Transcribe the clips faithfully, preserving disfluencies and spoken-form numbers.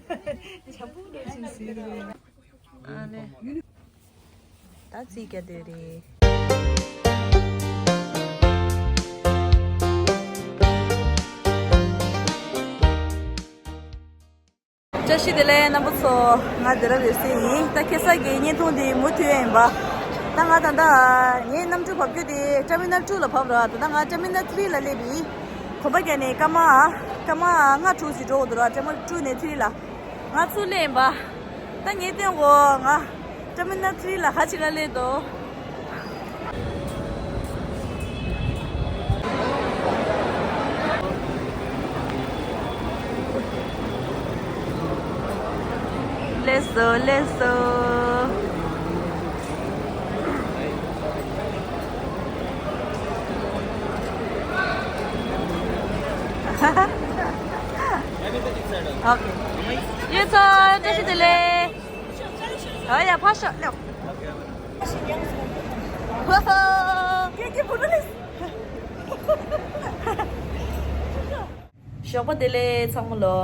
ཆ་པོ་འདྲ་ཞིག་ཟེར་རེད། ཨ་ལེ། ད་རྩིས་རྒྱག་འདོད་རེད། བཀྲ་ཤིས་བདེ་ལེགས་རྣམ་པ་ཚོ། ང་སྡེ་ར་རེ་སེ་ཡིན། ད་ཁ་སང་གི་བརྙན་ཐུང་འདི་མུ་མཐུད་ཡིན་པ། ད་ང་ད་ལྟ་ངའི་གནམ་གྲུ་བབས་རྒྱུ་དེ་ཊར་མི་ནལ་ཊུ་ལ་བབས་ར། ད་ལྟ་ང་ཊར་མི་ནལ་ཐི་རི་ལ་སླེབས་ཡིན། གོམ་པ་བརྒྱབ་ནས་སྐར་མ་སྐར་མ་ལྔ་དྲུག་ཙམ་འགྲོ་དགོས་འདུག་ར། ཊར་མི་ནལ་ཊུ་ནས་ཐི་རི་ལ། ང་ཚུར་སླེབས་ཡིན་པ། ད་ངས་སྟོན་གོ། ང་ཊར་མི་ནལ་ཐི་རི་ལ་ཁ་ཅིག་ལ་སླེབས་འདུག་སླེབས་སོང་། སླེབས་སོང་། ཨོ་ཁེ། ཡོད་ཚོ། བཀྲ་ཤིས་བདེ་ལེགས། ཨ་ཡ། ཕར་ཤོག་སླེབས། ཧོ་ཧོ། ཁྱེད་ཀྱི་བུ་ལ་ལས། ཞོགས་པ་བདེ་ལེགས་ཚང་མ་ལོ།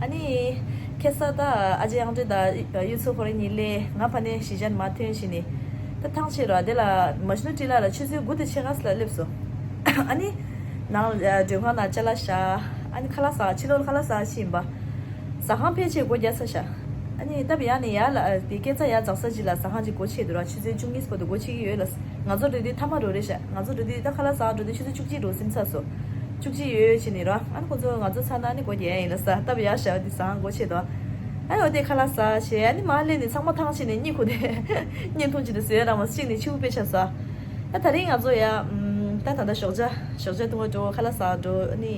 ཨ་ནི་ཁ་སང་ད་ཨ་ཅེ་ཨང་ཏྲེ་དང་གཡུ་མཚོ་ཁོ་རང་གཉིས་སླེབས། ང་ཕ་ནས་གཞིས་ཆགས་མར་ཐོན་བྱས་ནས། ད་ཐང་ཆད་ར། དེ་ལ་མ་ཤི་ནུ་ཊི་ལ་ལ་ཆུ་ཚོད་དགུ་དང་ཕྱེད་ཀ་ཙམ་ལ་སླེབས་སོང་། ཨ་ནི་ནང་ལ་མགྲོན་ཁང་ནང་ཅ་ལག་བཞག་ཨ་ནི་ཁ་ལག་ཟ། ཕྱི་ལོགས་ལ་ཁ་ལག་ཟ་ཕྱིན་པ། ཟ་ཁང་ཕལ་ཆེར་སྒོ་རྒྱག་ཚར་ཤག་ཨ་ནི་སྟབས་ཡག་ནས་ཡར་ལ་དེ་སྐས་འཛེག་ཡར་འཛེག་ས་ཅིག་ལ་ཟ་ཁང་ཅིག་སྒོ་ཕྱེ་འདུག་ར། ཆུ་ཚོད་བཅུ་གཉིས་བར་དུ་སྒོ་ཕྱེ་གི་ཡོད་ལ། ང་ཚོ་འགྲོ་དུས་ཐ་མག་འགྲོ་རེད་ཤག་ང་ཚོ་འགྲོ་དུས་ད་ཁ་ལག་ཟ་འགྲོ་དུས་ཆུ་ཚོད་བཅུ་གཅིག་འགྲོ་ཟིན་ཚར་སོང་། བཅུ་གཅིག་ཡོད་བྱས་ནས་ར། ཨ་ནི་ཁོ་ཚོ་ང་ཚོ་ཚར་ན་ཨ་ནི་སྒོ་རྒྱག་ཡ་ཡིན་ལ་ས། སྟབས་ཡག་ཤག་དེ་ཟ་ཁང་སྒོ་ཕྱེ་འདུག་ཨ་ནི་འོ་དེ་ཁ་ལག་ཟ་བྱས་ཨ་ནི་མར་སླེབས་ནས་ཚང་མ་ཐང་ཆད་ནས་གཉིད་ཁུག་དེ་བརྙན་ཐུང་ཅིག་ཏུ་བཟོས་རང་མ་གཅིག་ནས་ཕྱི་པོ་དཔེ་ཆ་ཟ། ད་ད་རིང་ང་ཚོ་ཡ། ཨམ། ད་ད་ལྟ་ཞོགས་ཇ་ཞོགས་ཇ་འཐུང་བ་འགྲོ། ཁ་ལག་ཟ་འགྲོ། ཨ་ནི་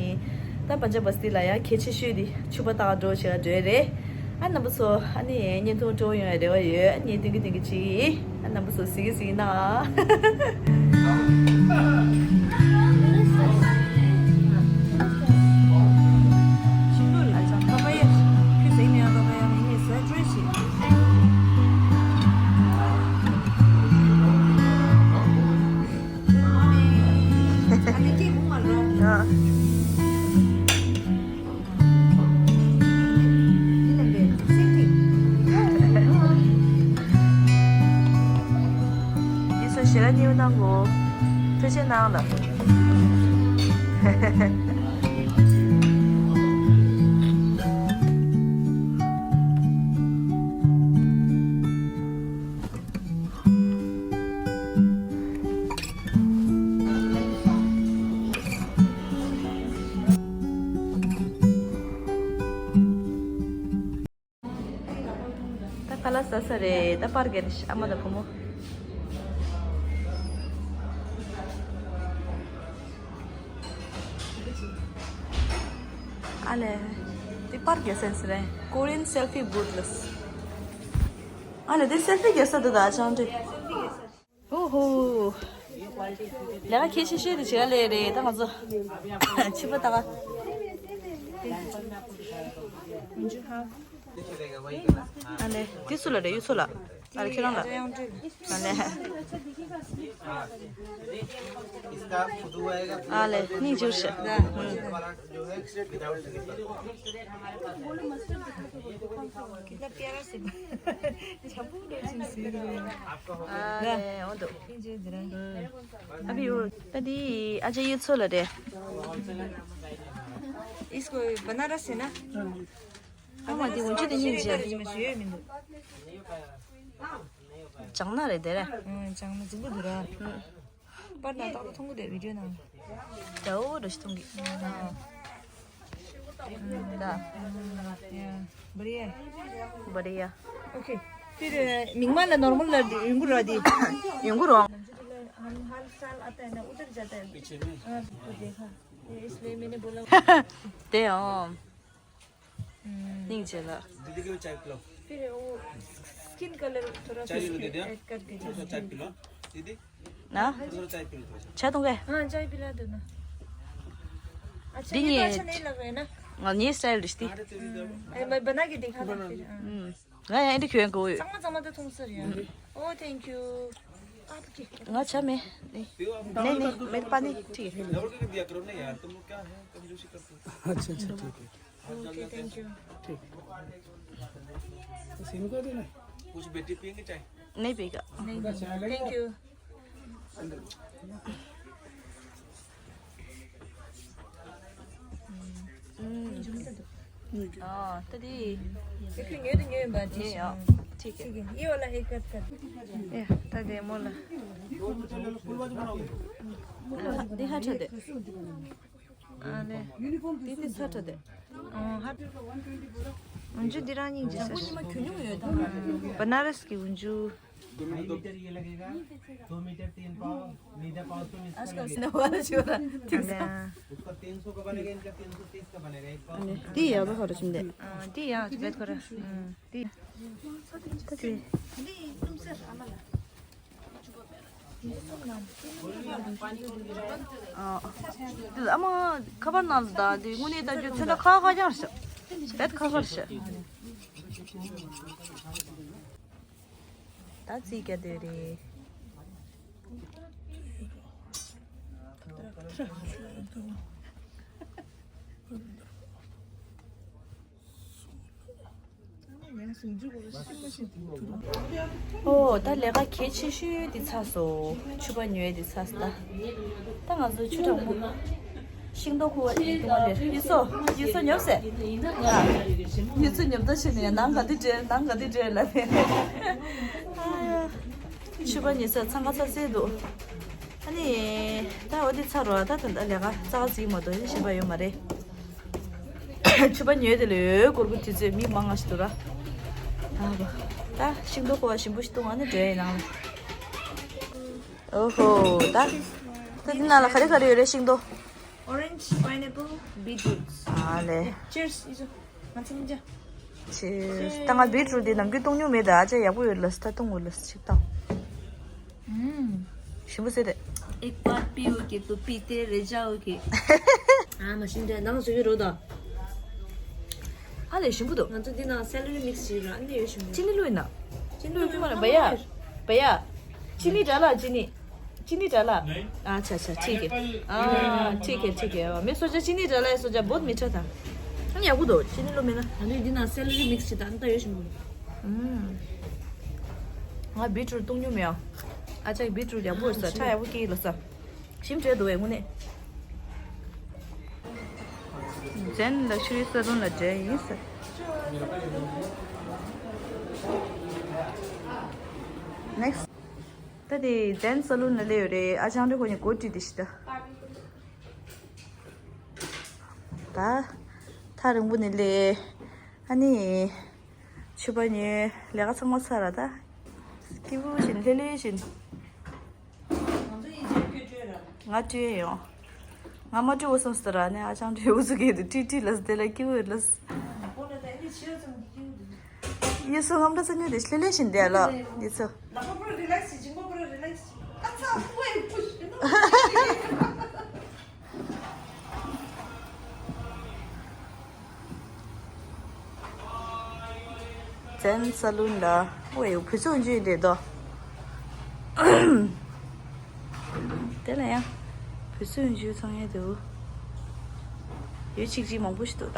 ད་པན་ཇབ་བ་སི་ཏི་ལ་ཡ་གལ་ཆེ་ཤོས་དེ་ཕྱུ་པ་བཏགས་འགྲོ་བྱེད་ག་འགྲོ་ཡ་རེད། ཨ་རྣམ་པ་ཚོ་ཨ་ནི་བརྙན་ཐུང་སྤྲོ་བོ་ཡོང་ཡ་རེ་བ་ཡོད། ཨ་ནི་སྟོན་གི་སྟོན་གི་ཅིག་ཨ་རྣམ་པ་ཚོ་གཟིགས་གི་གཟིགས་གནང་ཨ། ཡིན་ས་ཞེ་ལ་ཉེ་བོ་གནང་གོ། ཐུགས་རྗེ་གནང་ལ། ད་ཁ་ལག་ཟ་ས་རེད། ད་པར་རྒྱག་ནས་ཨ་མ་དང་བུ་མོ། ཨ་ལེ། འདི་པར་རྒྱག་ས་ཟེར་རེད། Korean selfie booth ལ། ཨ་ལེ་འདི་སེལ་ཕི་རྒྱག་ས་འདུག་ད་ཅང་འདྲི། ཨོ་ཧོ། ལས་ཀ་གལ་ཆེ་ཤོས་དེ་བྱེད་ཡ་ལས་རེད། ད་ང་ཚོ་ཕྱི་པོ་ལྟ་ག་ཨ་ལེ་དེ་སུ་ལ་རེད། གཡུ་མཚོ་ལ། ཨ་ལེ་ཁྱེད་རང་ལ། ཨ་ལེ། ཨ་ལེ་སྙིང་རྗེ་པོ་ཞིག་ཨ་ལེ་འོ་འདུག་ཨ་ཕི་ཡུ། ད་འདི་ཨ་ཅེ་གཡུ་མཚོ་ལ་རེད། इसको बनारस है ना? ཨ་མ་འདི་འོན་ཅི་དེ་སྙིང་རྗེ། ཡོད་མི་འདུག་ལྕང་ན་རེད་དེ་རེད། ཨང་ལྕང་ན་རྫིག་པོ་འདུག་ར། ཨང་། པར་ན་ཏག་ཏག་མཐོང་གི་འདུག་བི་ཌིའོ་ནང་། དགྲ་བོ་འདྲ་ཞིག་མཐོང་གི་ཨང་། ད། ཡ། བ་རི་ཡ། བ་རི་ཡ། ཨོ་ཁེ། དེ་མིག་མ་ལ་ནོར་མལ་ལ་ཡོང་གི་ར་དེ། ཡོང་གི་རོ། हम हर साल आता है ना, उधर जाता है। पीछे में? हाँ, वो देखा। ये इसलिए मैंने बोला। དེ་ཨང་། हम्म। नहीं चला। दीदी के लिए चाय पिलाओ। फिर वो स्किन कलर थोड़ा सा चाय ले दे दिया? ऐड कर दीजिए। थोड़ा सा चाय पिलाओ। दीदी, ना? थोड़ा चाय पिलाओ, थोड़ा सा। चाय दूंगा? हाँ, चाय पिला दो ना। अच्छा, ये तो अच्छा नहीं लग रहा है ना? हाँ, ये स्टाइल रिश्ती। हम्म। ए, मैं बना के दिखा दो फिर। हाँ। हम्म। ང་ཡང་འདི་གྱོན་དགོས་ཡོད། ཚང་མ་ཚང་མ་ད་མཐོང་ས་རེད། ཨོ་ཐེང་ཁྱུ། ཨ་ཕ་ཀི། ང་ཆ་མེད། ནེ་ནེ་མེད་པ་ནི་ཅི། अच्छा, अच्छा, ठीक है। Okay, thank you. ठीक। बस इनको देना है। कुछ बेटी पियेंगे चाय? नहीं पिएगा। नहीं, थैंक यू। हाँ, तो दी। एक न्यू तो न्यू बात है। ये, हाँ, ठीक है। ठीक है, ये वाला एक कट कर। ये, तो दे मोला। हाँ, दे हाँ, छोड़ दे। ཨ་ལེ། དེ་དེ་ཚ་དྲོད་དེ། ཨོ་ཧ། འོན་ཅུ་འདི་རང་སྙིང་རྗེ་ས། ཉི་མ་གྱོན་མྱོང་ཡོད་དམ། བ་ན་རས་ཀྱི་འོན་ཅུ། ढाई मीटर ये लगेगा। दो मीटर तीन पाव। नीचे पाव तो इसका आजकल लगेगा। सिनेमा वाला शो रहा। ཨ་ལེ། उसका तीन सौ का बनेगा, इनका तीन सौ तीस का बनेगा, एक पाव। དེ་ཡག་པོ་ཧོ་ར་ཞིམ་དེ། ཨ་དེ་ཡག་ཅི་བེད་ཁོ་ར། ཨ་དེ། ད་དེ། ཨ། འདི་ཨ་མ་ཁ་པར་ནང་ལ་ད་འདི་དངོས་གནས་ལྟ་རྒྱུ་ཚོན་ཁྲ་ཁ་ཁ་རྐྱང་རེད་ཤག་བེད་ཁ་ཁ་རེད་ཤག་ད་རྩིས་རྒྱག་འདོད་རེད། ཨོ། ད་ལས་ཀ་གལ་ཆེ་ཤོས་འདི་ཚར་སོང་། ཕྱུ་པ་ཉོས་འདི་ཚར་སོང་། ད་ད་ང་ཚོ་ཆུ་གྲང་མོ། ཤིང་ཏོག་ཁུ་བ་ཡིན་དུ་མ་ལེར་ཡུ་སོ། ཡུ་སོ་ཉོབ་སེ། ཡུ་སོ་ཉོབ་ད་ཕྱིན་ནས་ནང་ག་དེ་འདྲེ་ནང་ག་དེ་འདྲེ་ལབ་པས། ཨ་ཡ། ཕྱུ་པ་ཉོས་ས་འཚང་ཁ་ཚ་སེ་འདུག་ཨ་ནི། ད་འོ་དེ་ཚར་རོ། ད་ད་ལས་ཀ་རྩ་བ་རྩིས་མ་གཏོགས་གཞན་པ་ཡོད་མ་རེད། ཕྱུ་པ་ཉོས་དེ་ལས་སྒོར་མོ་དུས་ཚོད་མི་མང་ང་ཞིག་འདུག་ར། ད་བ། ད་ཤིང་ཏོག་ཁུ་བ་ཞིམ་པོ་ཞིག་བཏུང་ཨ་ནི་འགྲོ་ཡ་ཡིན་ནང་ལ། ཨོ་ཧོ། ད། ད་འདི་ནང་ལ་ག་རེ་ག་རེ་ཡོད་རེད་ཤིང་ཏོག Orange, pineapple, beetroots. ཨ་ལེ། Cheers. ང་ཚོ་མི་འཇའ། Cheers. ད་ང་བི་ཊི་རུཊ་འདི་ནམ་རྒྱུན་བཏུང་མྱོང་མེད། ད་ཨ་ཅག་ཡག་པོ་ཡོད་ལ་ད་བཏུང་དགོས་ལ་ཅིག་བཏང་། ཞིམ་པོ་ཟེར་ཏེ། एक बार पियोगे तो पीते रह जाओगे. ཨ་མ་ཤིང་འདྲ་ནང་བཟོས་ཡོད་རོ་ད། ཨ་ལས་ཞིམ་པོ་འདུག་ང་ཚོ་འདི་ནང་སེ་ལ་རི་མིག་སི་བྱས་ར་ཨ་ནི་ཡོད་ཞིམ་པོ། ཅི་ནི་བླུགས་ཡིན་ན། ཅི་ནི་བླུགས་ཡིན་མ་རེད་བ་ཡ། བ་ཡ། ཅི་ནི་འདྲ་ལ་ཅི་ནི། चीनी डाला? नहीं। अच्छा, अच्छा, ठीक है। हाँ, ठीक है, ठीक है। मैं सोचा चीनी डाला है, सोचा बहुत मीठा था। ཨ་ནི་ཡག་པོ་འདུག་ཅི་ནི་བླུགས་མེད་ན། ཨ་ནི་འདི་ན་སེ་ལ་རི་མིག་སི་བྱས་ད་ཨ་ནི་ད་ཡོད་ཞིམ་པོ། ཨུམ། ང་བི་ཊི་རུཊ་བཏུང་མྱོང་མེད་ཨ། ཨ་ཅག་བི་ཊི་རུཊ་ཡག་པོ་ཟ། ཁྲག་ཡག་པོ་སྐྱེ་ལ་ཟ། ཞིམ་དྲགས་འདུག་བས་དངོས་གནས། ཛེན་ལག་ཤ་རི་ས་ལོན་ལ་འགྲོ་ཡིན་ཟེར། Next. ད་དེ་ཛེན་ས་ལོན་ལ་སླེབས་ཡོད་རེད། ཨ་ཅང་རེ་ཁོ་གཉིས་གོ་ཁྲིད་དེ་ཤི་ད། ད་ཐག་རིང་པོ་ནས་སླེབས། ཨ་ནི། ཕྱུ་པ་ཉོས། ལས་ཀ་ཚང་མ་ཚར་ར་ད། སྐྱིད་པོ་བཞིན་ལྷོད་ལྷོད་བཞིན། ང་སྤྲོད་ཡོང་། ང་མ་སྤྲོད་འོ་སོང་ཟེར་ར་ནས་ཨ་ཅང་སྤྲོད་འོ་ཚུགས་ཀྱི་འདུག་ཁྲིད་ཁྲིད་ལ་དེ་ལ་སྐྱིད་པོ་ཡོད་ལ། ཡུལ་སུ་ངམ་ད་ས་ཉོས་དེ་ལྷོད་ལྷོད་བཞིན་བསྡད་ལོ། ཡུལ་སུ། ཛེན་ས་ལུན་ལ། ཨོ་ཡོ་བུ་ཚོ་འཇུས་འདེད་དོ། དེ་ལ་ཡང་། བུ་ཚོ་འཇུས་ཚང་ཡས་འདུག་ཡོད་ཅིག་ཅིག་མང་པོ་ཞིག་འདུག་ད།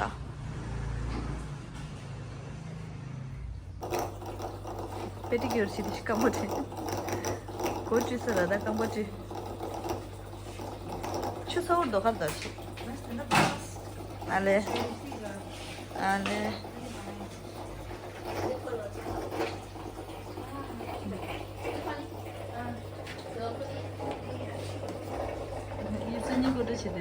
པེ་ཏི་ཀིའུར་བྱེད་དུས་སྐམ་པོ་དྲི། གོ་བཀྲུས་ས་ལ་ད་སྐམ་པོ་དྲི། ཆུ་ཚ་བོར་རྡོ་ཁར་ད་ཆུ། ཨ་ལེ། ཨ་ལེ། ཡིད་ཚ་ཉིན་གོ་བཀྲུ་བྱེད་དེ་ཟེར།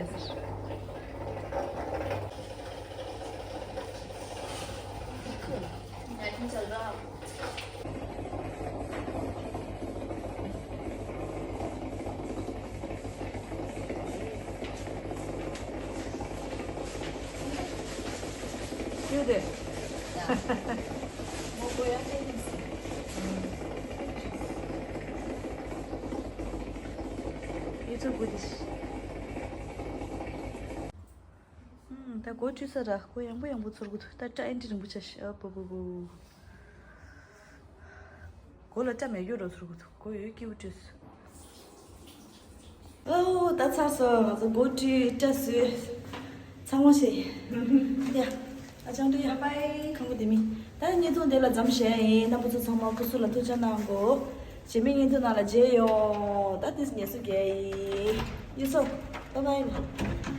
ཡོད་དེ། ཡིད་ཚ་དགོས་དེ། ཨུམ། ད་གོ་བཀྲུས་ས་ར་གོ་ཡང་པོ་ཡང་པོ་ཚོར་གི་འདུག་ད་སྐྲ་ཨེ་འདྲ་རིང་པོ་ཆགས་ཤག་ཨ་པོ་པོ་པོ། གོ་ལ་སྐྲ་མེད་རྒྱུ་རོ་ཚོར་གི་འདུག་གོ་ཡོད་སྐྱིད་པོ་བཀྲུས་སོང་། ཨོ་ད་ཚར་སོང་། ང་ཚོ་གོ་བཀྲུས་སྐྲ་བཟོས་ཚང་མ་བྱས། ཡ། ཨ་ཅང་དུ་ཡ། ཁང་པ་དེ་མི། ད་བརྙན་ཐུང་དེ་ལ་མཚམས་བཞག་ཡིན། རྣམ་པ་ཚོ་ཚང་མ་སྐུ་གཟུགས་ལ་ཐུགས་ཅག་གནང་གོ། རྗེས་མའི་བརྙན་ཐུང་ནང་ལ་མཇལ་ཡོང་། ད་དེ་ངལ་གསོ་རྒྱག་ཡིན། ཡུལ་སོ། Bye bye.